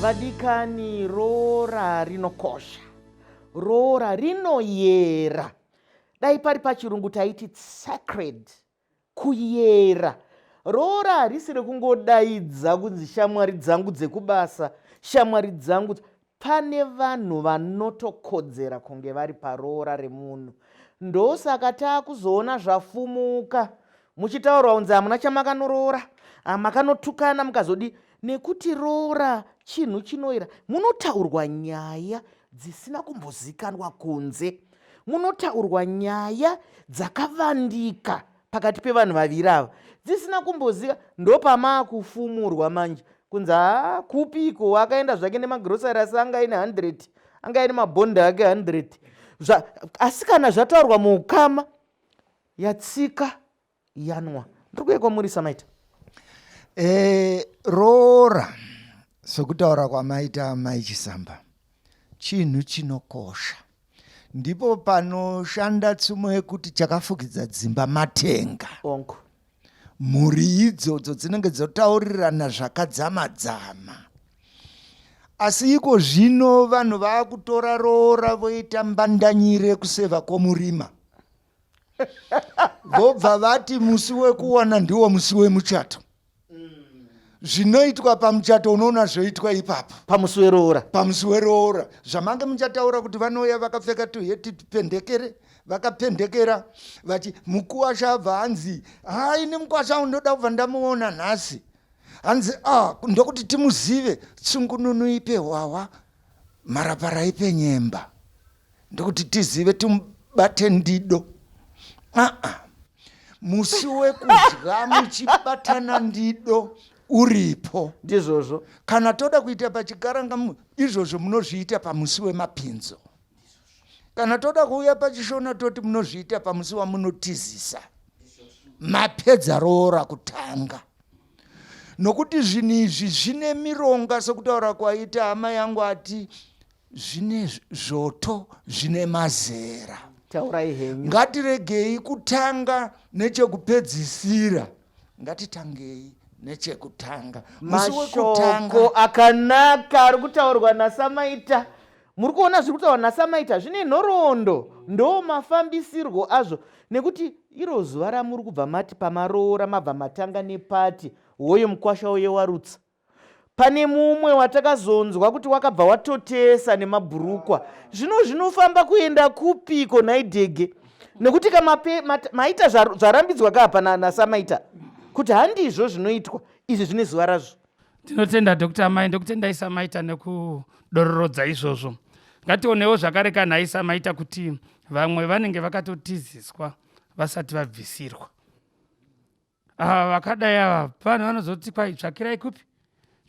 Vadikani, roora rinokosha, roora rinoyera. Dai pari pachirungu taiti sacred, kuyera. Roora harisi rekungodaidza kunzi shamwari dzangu dzekubasa, shamwari dzangu. Pane vanhu vanotokodzera kunge vari paroora remunhu. Ndosaka taakuzoona zvafumuka muchitaurwa kunzi hamuna chamakanoroora, makanotukana mukazodii, nekuti roora chinhu chinoera. Munotaurwa nyaya dzisina kumbozikanwa kunze, munotaurwa nyaya dzakavandika pakati pevanhu vaviri ava dzisina kumbozika. Ndopamaakufumurwa manje kunzi haa, kupiko akaenda zvake nemagrosari, asi anga aine 100, anga aine mabhondi ake 100. Asi kana zvataurwa muukama, yatsika yanwa. Ndiri kuye kwamuri Samaita. Roora, sokutaura kwamaita Mai Chisamba, chinhu chinokosha. Ndipo panoshanda tsumo yekuti chakafukidza dzimba matenga. Onko. Mhuri idzodzo dzinenge dzotaurirana zvakadzama-dzama. Asi iko zvino vanhu vaakutora roora voita mbandanyire kuseva kwomurima. Vobva vati musi wekuwana ndiwo musi wemuchato. Zvinoitwa pamuchato unoona zvoitwa ipapo pamusi weroora. Pamusi weroora zvamange muchataura kuti vanouya vakapfeka tuheti tupendekere, vakapendekera vachi mukuwasha abva hanzi, hai, ini mukuwasha wangu ndoda kubva ndamuona nhasi. Hanzi ah, ndokuti timuzive, tsungununu ipe hwahwa, mharapara ipe nyemba, ndokuti tizive timubate ndido. Aa, musi wekudya muchibatana ndido uripo. Ndizvozvo. Kana toda kuita pachikaranga, izvozvo munozviita pamusi wemapinzo. Kana toda kuuya pachishona toti munozviita pamusi wamunotizisa mapedza roora kutanga, nokuti zvinhu izvi zvine mironga, sokutaura kwaita hama yangu ati zvine zvoto, zvine mazera. Taurai henyu. Ngatiregei kutanga nechekupedzisira, ngatitangei nechekutanga. Musi wekutanga. Mashoko akanaka ari kutaurwa naSamaita. Muri kuona zviri kutaurwa naSamaita zvine nhoroondo, ndo mafambisirwo azvo, nekuti iro zuva ramuri kubva mati pamaroora mabva matanga nepati, hoyo mukwasha uye warutsa. Pane mumwe watakazonzwa kuti wakabva watotesa nemabhurukwa. Zvino zvinofamba kuenda kupiko nhai Dhege? Nekuti maita zvarambidzwa ka apa naSamaita kuti handizvo zvinoitwa izvi, zvine zuva razvo. Tinotenda Dr. Mai, ndokutendai Samaita nekudororodza izvozvo. Ngationewo zvakare kanhai Samaita kuti vamwe vanenge vakatotiziswa vasati vabvisirwa. Ava vakadai ava vanhu vanozoti kwai tsvakirai kupi,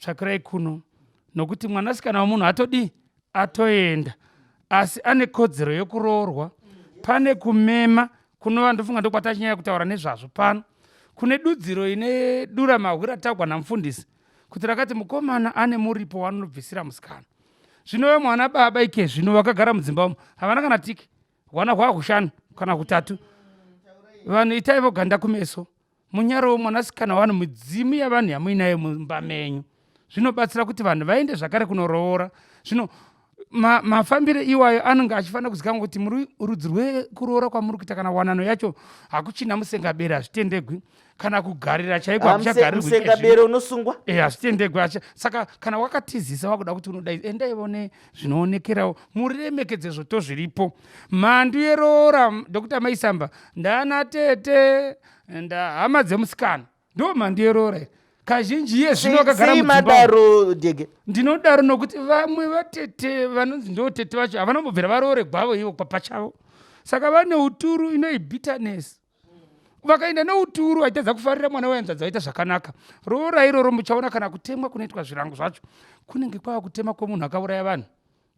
tsvakirai kuno, nokuti mwanasikana wemunhu atodii, atoenda, asi ane kodzero yekuroorwa. Pane kumema kunova, ndofunga ndokwatachinyanya kutaura nezvazvo pano, kune dudziro ine dura mahwi ratagwa namufundisi kuti rakati mukomana ane muripo waanobvisira musikana. Zvinove mwana baba ike zvino vakagara mudzimba umu havana kana tiki, hwana hwahushanu kana hutatu. Vanhu itai voganda kumeso, munyarowo mwanasikana wanhu, midzimu yavanhu yamuinayo mumba menyu. Zvinobatsira kuti vanhu vaende zvakare kunoroora. Zvino mafambire iwayo anenge achifanira kuzikanwa kuti muri rudzi rwekuroora kwamuri kuita, kana wanano yacho hakuchina musengabere, hazvitendegwi, kana kugarira chaiko hakuchagarirwi. Musengabere unosungwa. Hazvitendegwi. Saka kana wakatizisa wakuda kuti unodai, endaivo nezvinoonekerawo, muremekedze zvoto zviripo. Mhandu yeroora, Dr. Maisamba, ndana tete ndahama dzemusikana, ndo mhandu yeroora iyi. Kazhinji iye zvino akagara Sei mudzimba umu. Madaro Dhege? Ndinodaro nokuti vamwe vatete vanonzi ndo tete vacho havana kumbobvira varoore gwavo ivo pachavo, saka vane uturu inoi bitterness. Vakaenda neuturu vaitadza kufarira mwana wehanzvadzi vaita zvakanaka. Roora iroro muchaona kana kutemwa kunoitwa zvirango zvacho kunenge kwava kutema kwemunhu akauraya vanhu,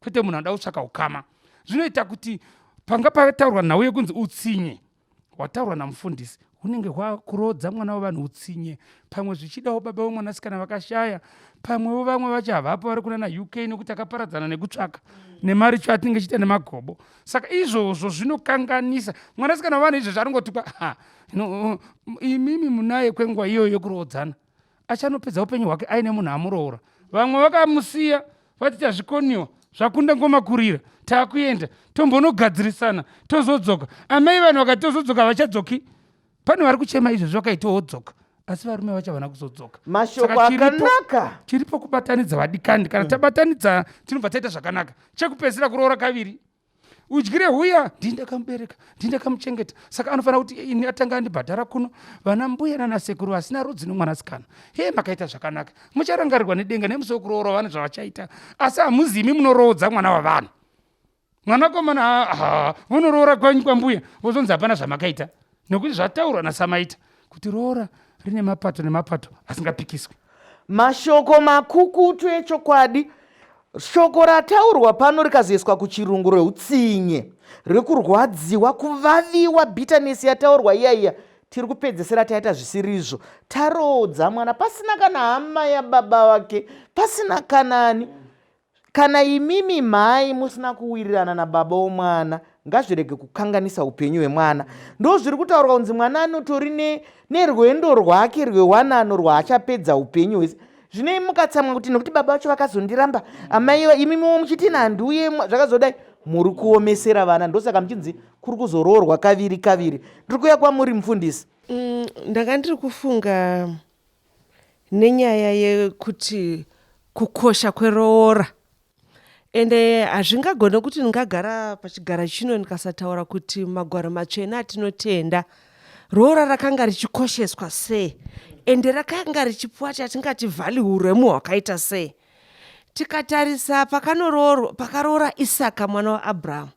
kwete munhu anoda kutsvaka ukama. Zvinoita kuti panga pataurwa nhau yekunzi utsinye hwataurwa namufundisi hunenge hwakuroodza mwana wevanhu utsinye, pamwe zvichidawo baba vemwanasikana vakashaya, pamwewo vamwe vacho havapo, vari kuna naUK nekuti akaparadzana nekutsvaka nemari cho atinenge chiita nemagobo. Saka izvozvo zvinokanganisa mwanasikana wevanhu. Izvezvi aringotukwa, imimi munaye kwenguva iyoyo yekuroodzana, achanopedza upenyu hwake aine munhu amuroora. Vamwe vakamusiya vati tazvikoniwa, zvakunda ngoma kurira, taakuenda tombonogadzirisana tozodzoka. Amai vanhu vakati tozodzoka havachadzoki. Pane vari kuchema izvezvi vakaiti wodzoka, asi varume vacho havana kuzodzoka. Mashoko akanaka. Chiripo kubatanidza vadikani. Kana tabatanidza tinobva taita zvakanaka. Chekupedzisira kuroora kaviri. Udyire huya ndini ndakamubereka, ndini ndakamuchengeta, saka anofanira kuti ini atanga andibhadhara kuno. Vana mbuya nanasekuru vasina rudzi nomwanasikana, he makaita zvakanaka, mucharangarirwa nedenga nemusi wekuroora vane zvavachaita, asi hamuzi imi munoroodza mwana wavanhu. Mwanakomana vonoroora kwanyu kwambuya, vozonzi hapana zvamakaita, nekuti zvataurwa naSamaita kuti roora rine mapato nemapato asingapikiswi. Mashoko makukutu echokwadi. Shoko rataurwa pano rikazoiswa kuchirungu reutsinye, rekurwadziwa, kuvaviwa, bitterness yataurwa iya iya, tiri kupedzesera taita zvisirizvo. Taroodza mwana pasina kana hama yababa vake, pasina kana ani. Kana imimi mhai musina kuwirirana nababa womwana, ngazvirege kukanganisa upenyu hwemwana. Ndozviri kutaurwa kunzi mwana anotori nerwendo rwake rwewanano rwaachapedza upenyu hwese. Zvino imi mukatsamwa kuti nekuti baba vacho vakazondiramba, amai imimiwo muchiti handiuye, zvakazodai, muri kuomesera vana. Ndosaka muchinzi kuri kuzoroorwa kaviri kaviri. Ndiri kuuya kwamuri mufundisi. Ndanga ndiri kufunga nenyaya yekuti kukosha kweroora, ende hazvingagone kuti ndingagara pachigara chino ndikasataura kuti magwaro matsvene atinotenda roora rakanga richikosheswa sei, ende rakanga richipuwa chatingati value, uremu hwakaita sei. Tikatarisa pakaroora Isaka mwana waAbrahamu,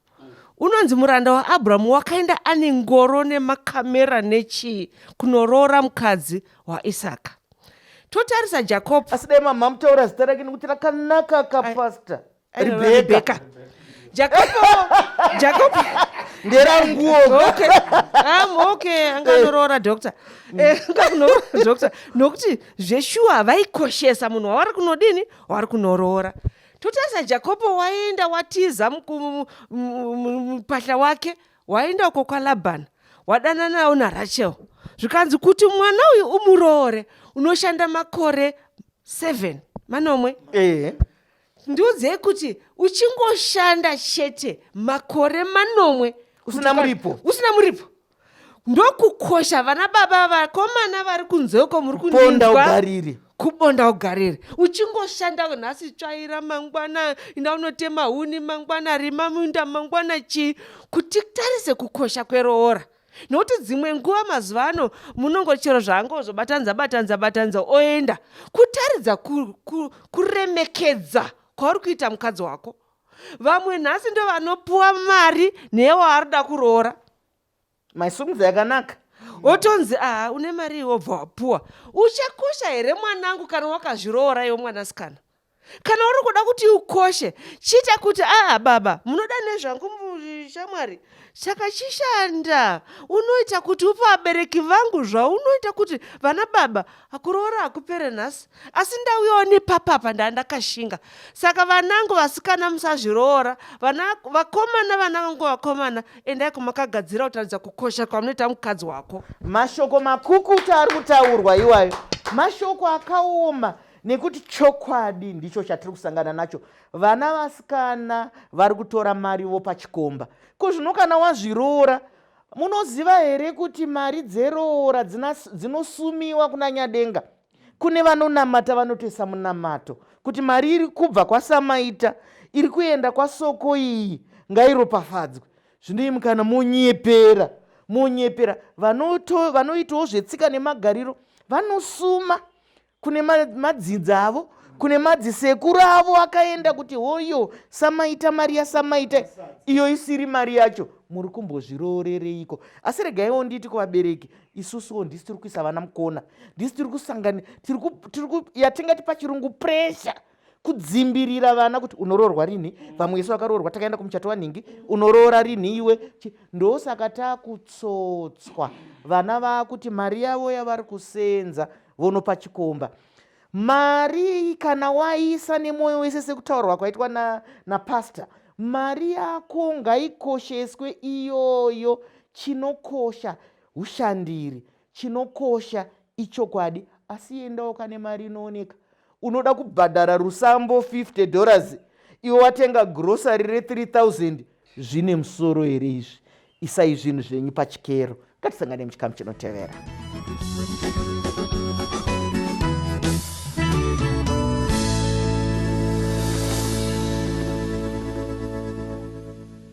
unonzi muranda waAbrahamu wakaenda ane ngoro nemakamera nechii kunoroora mukadzi waIsaka. Totarisa Jacob. Asi dai mama mutaura zita rake nekuti rakanaka kapasta. Rebeka. Jacob. Nderanguo. Okay. Okay, anganoroora doctor. Anganoroora doctor. Nokuti zveshuwa vaikoshesa munhu wavari kunodini? Wavari kunoroora. Totarisa Jacobo waenda watiza mupahla wake, waenda uko kwaLabhani, wadananawo naRachel. Zvikanzi kuti mwana uyu umuroore unoshanda makore 7 manomwe. Ndiudzei kuti uchingoshanda chete makore manomwe usina muripo, usina muripo, ndokukosha vana baba vakomana vari kunze uko muri kundinzwa, ugariri kubonda ugariri, uchingoshanda nhasi tsvaira, mangwana inda unotema huni, mangwana rima munda, mangwana chii, kuti tarise kukosha kweroora. Nokuti dzimwe nguva mazuva ano munongochero zvaangozobatanidza batanidza batanidza oenda, kutaridza kuremekedza kwauri kuita mukadzi wako. Vamwe nhasi ndo vanopuwa mari newaarida kuroora. Maisumudza yakanaka. Wotonzi aha une mari iwe wobva wapuwa. Uchakosha here mwanangu kana wakazviroora iwe mwanasikana? Kana uri kuda kuti ukoshe, chiita kuti aa baba munoda nezvangu shamwari, saka chishanda. Unoita kuti upe vabereki vangu zvaunoita kuti vana baba, kuroora hakupere nhasi, asi ndauyawo nepapapa ndandakashinga. Saka vanangu vasikana musazviroora, vana vakomana, vana vangu vakomana, endai kumakagadzira kutaridza kukosha kwamunoita mukadzi wako. Mashoko makukuta ari kutaurwa iwayo, mashoko akaoma, nekuti chokwadi ndicho chatiri kusangana nacho. Vana vasikana vari kutora mari vopa chikomba. Ko zvino kana wazviroora, munoziva here kuti mari dzeroora dzinosumiwa kuna Nyadenga? Kune vanonamata vanotoisa munamato kuti mari iri kubva kwaSamaita iri kuenda kwaSoko iyi ngairopafadzwe. Zvino imi kana monyepera, monyepera vanoitawo zvetsika nemagariro vanosuma kune madzinza avo, kune madzisekuru avo akaenda kuti hoyo Samaita mari yaSamaita iyo isiri mari yacho, muri kumbozviroorereiko? Asi regaiwo nditi kuvabereki, isusuwo ndisi tiri kuisa vana mukona, ndisi tiri kusangana, yatingati pachirungu pressure, kudzimbirira vana kuti unoroorwa rinhi. Vamwe isu vakaroorwa takaenda kumuchato wanhingi, unoroora rinhi iwe? Ndosaka takutsotswa vana vakuti mari yavo yavari kusenza vonopa chikomba. Mari kana waisa nemwoyo wese sekutaurwa kwaitwa napastor, mari yako ngaikosheswe iyoyo. Chinokosha ushandiri, chinokosha ichokwadi, asi endawo kane mari inooneka. Unoda kubhadhara rusambo 50 dollars, iwe watenga grocery re3000. Zvine musoro here izvi? Isai zvinhu zvenyu pachikero. Ngatisangane muchikamu chinotevera.